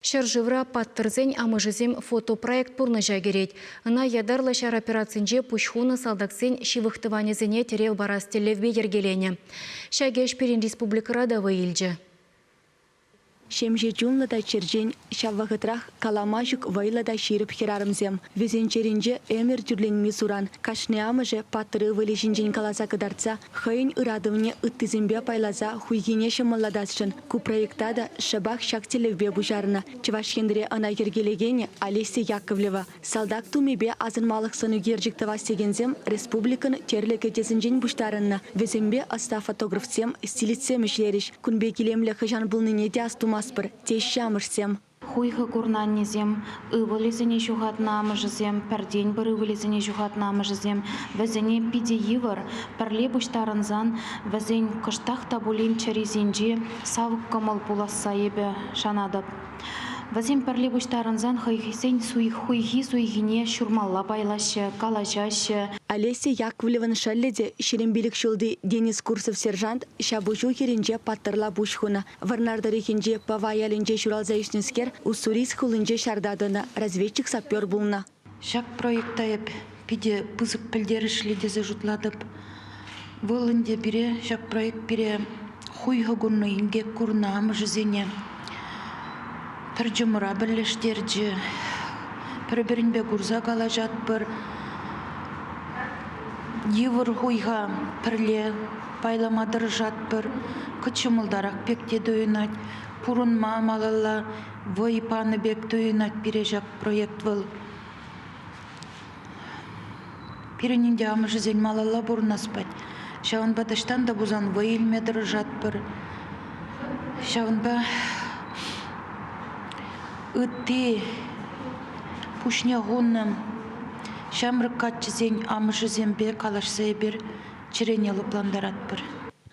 Ҫӗршывра Паттӑрсен амӑшӗсем фотопроект пурнӑҫа кӗрет. Ӑна ятарлӑ ҫар операцинче пуҫ хунӑ салтаксен ҫывӑх тӑванӗсене тӗрев парас тӗллевпе йӗркеленӗ. Ҫак ӗҫ пирӗн республикӑра та вӑй илчӗ. Ҫемҫе чунлӑ та черчен, ҫав вӑхӑтрах калама ҫук вӑйлӑ та ҫирӗп хӗрарӑмсем. Вӗсен чӗринче ӗмӗр тӳрленми суран. Кашни амӑшӗ паттӑр ывӑлӗ ҫинчен каласа кӑтартса хӑйӗн ыратӑвне ыттисемпе пайласа хуйхине ҫӑмӑллатасшӑн. Ку проекта та шӑпах ҫак тӗллевпе пуҫарнӑ. Чӑваш Енре ӑна йӗркелекенӗ Олеся Яковлева. Салтак тумӗпе асӑнмалӑх сӑнӳкерчӗк тӑвас текенсем республикӑн тӗрлӗ кӗтесӗнчен пуҫтарӑннӑ. Вӗсемпе ӑста фотографсем, стилистсем ӗҫлерӗҫ. Кун пек илемлӗ хӑҫан пулнине те астумастпӑр, теҫҫӗ амӑшсем. Хуйхӑ курнӑ аннесем, ывӑлӗсене ҫухатнӑ амӑшӗсем, пӗртен-пӗр ывӑлӗсене ҫухатнӑ амӑшӗсем, вӗсене питӗ йывӑр. Пӗрле пуҫтарӑнсан вӗсен кӑштах та пулин чӗрисенче савӑк кӑмӑл пуласса эпӗ шанатӑп. Вӗсем пӗрле пуҫтарӑнсан хӑйсен хуйхи-суйхине ҫурмалла пайлаҫҫӗ, калаҫаҫҫӗ. Олеся Яковлевӑн шӑллӗ те 25 ҫулти Денис Курсов сержант ҫапӑҫу хирӗнче паттӑрла пуҫ хунӑ. Вӑрнар тӑрӑхӗнчи Пӑва ялӗнче ҫуралса ӳснӗскер Уссурийск хулинче ҫарта тӑнӑ, разведчик-сапер пулнӑ. Ҫак проекта эп питӗ пысӑк пӗлтерӗшлӗ тесе шутлатӑп. Вӑл ӗнтӗ пире, ҫак проект пире хуйхӑ курнӑ, инкек курнӑ амӑшӗсене пӗр чӑмӑра пӗрлештерчӗ. Пӗр-пӗринпе курса калаҫатпӑр. Йывӑр хуйха пӗрле пайлама тӑрӑшатпӑр. Кӑт ҫӑмӑлтарах пек те туйӑнать. Пурӑнма малалла вӑй панӑ пек туйӑнать пире ҫак проект вӑл. Пирӗн ӗнтӗ амӑшӗсен малалла пурӑнас пать. Ҫавӑнпа таҫтан та пулсан вӑй илме тӑрӑшатпӑр. Ҫавӑнпа ытти пуҫне хунӑ ҫамрӑк каччӑсен амӑшӗсемпе калаҫса эпир чӗрене лӑплантаратпӑр.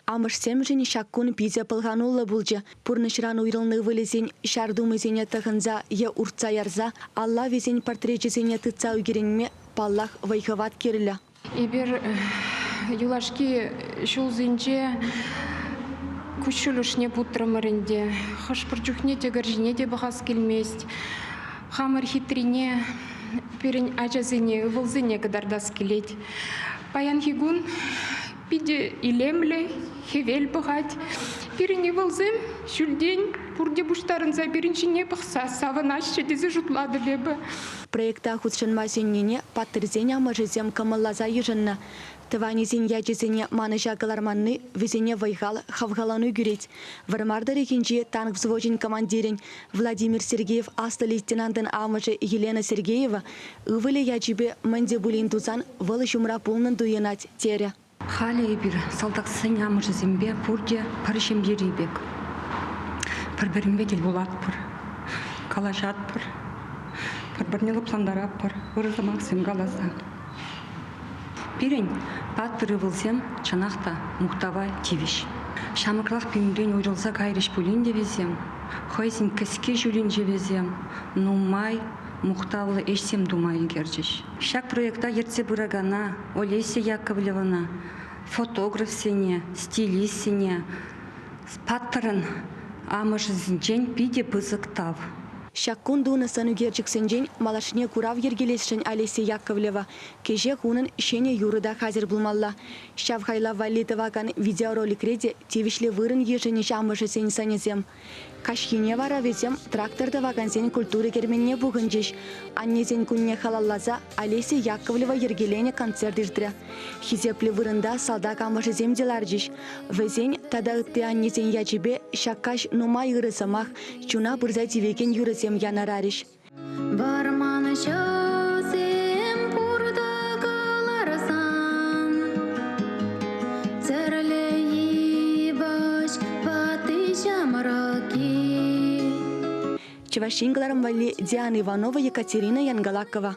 Амӑшсемшӗн ҫак кун питӗ пӑлхануллӑ пулчӗ. Пурнӑҫран уйрӑлнӑ ывӑлӗсен ҫар тумӗсене тӑхӑнса е уртса ярса алла вӗсен портречӗсене тытса ӳкерӗнме, паллах, вӑй-хӑват кирлӗ. Эпир юлашки ҫулсенче куҫҫуль ӑшне путрӑмӑр ӗнтӗ. Хӑш-пӗр чухне тӗкӗр ҫине те пӑхас килмест. Хамӑр хитрине пирӗн ачасене, ывӑлсене кӑтартас килет. Паянхи кун питӗ илемлӗ, хӗвел пӑхать. Пирӗн ывӑлсем ҫӳлтен пурте пуҫтарӑнса пирӗн ҫине пӑхса савӑнаҫҫӗ тесе шутлатӑп эпӗ. Проекта хутшӑнма сӗннине паттӑрсен амӑшӗсем кӑмӑлласа йышӑннӑ. Тӑванӗсен ячӗсене манӑҫа кӑларманни вӗсене вӑй-хал, хавхалану кӳрет. Вӑрмар тӑрӑхӗнчи танк взвочӗн командирӗн Владимир Сергеев аслӑ лейтенантӑн амӑшӗ Елена Сергеева ывӑлӗ ячӗпе мӗн те пулин тусан вӑл ҫумра пулнӑн туйӑнать, терӗ. Халӗ эпир салтаксен амӑшӗсемпе пурте пӗр ҫемьери пек. Пӗр-пӗринпе тӗл пулатпӑр, калаҫатпӑр, пӗр-пӗрне лӑплантаратпӑр, ырӑ сӑмахсем каласа. Пирӗн паттӑр ывӑлсем чӑнах та мухтава тивӗҫ. Ҫамрӑклах пирӗнтен уйрӑлса кайрӗҫ пулин те вӗсем, хӑйсен кӗске ҫулӗнче вӗсем нумай мухтавлӑ ӗҫсем тума ӗлкӗрчӗҫ. Ҫак проекта ертсе пыракана Олеся Яковлевӑна, фотографсене, стилистсене паттӑрӑн амӑшӗсенчен питӗ пысӑк тав. Ҫак кун тунӑ сӑнӳкерчӗксенчен малашне курав йӗркелесшӗн Олеся Яковлева. Кӗҫех унӑн ҫӗнӗ юрӑ та хатӗр пулмалла. Ҫав хайлав валли тӑвакан видеороликре те тивӗҫлӗ вырӑн йышӑнӗҫ амӑшӗсен сӑнӗсем. Каҫхине вара вӗсем трактор тӑвакансен культура керменне пухӑнчӗҫ. Аннесен кунне халалласа Олеся Яковлева йӗркеленӗ концерт иртрӗ. Хисеплӗ вырӑнта салтак амӑшӗсем те ларчӗҫ. Вӗсен тата ытти аннесен ячӗпе ҫак каҫ нумай ырӑ сӑмах, чуна пырса тивекен юрӑсем янӑрарӗҫ. Вӑрманҫӑсем пуртӑ кӑларсан тӗрлӗ йывӑҫ ватти ҫамрӑк-и. Чӑваш Ен кӑларӑм валли Диана Иванова, Екатерина Янгалакова.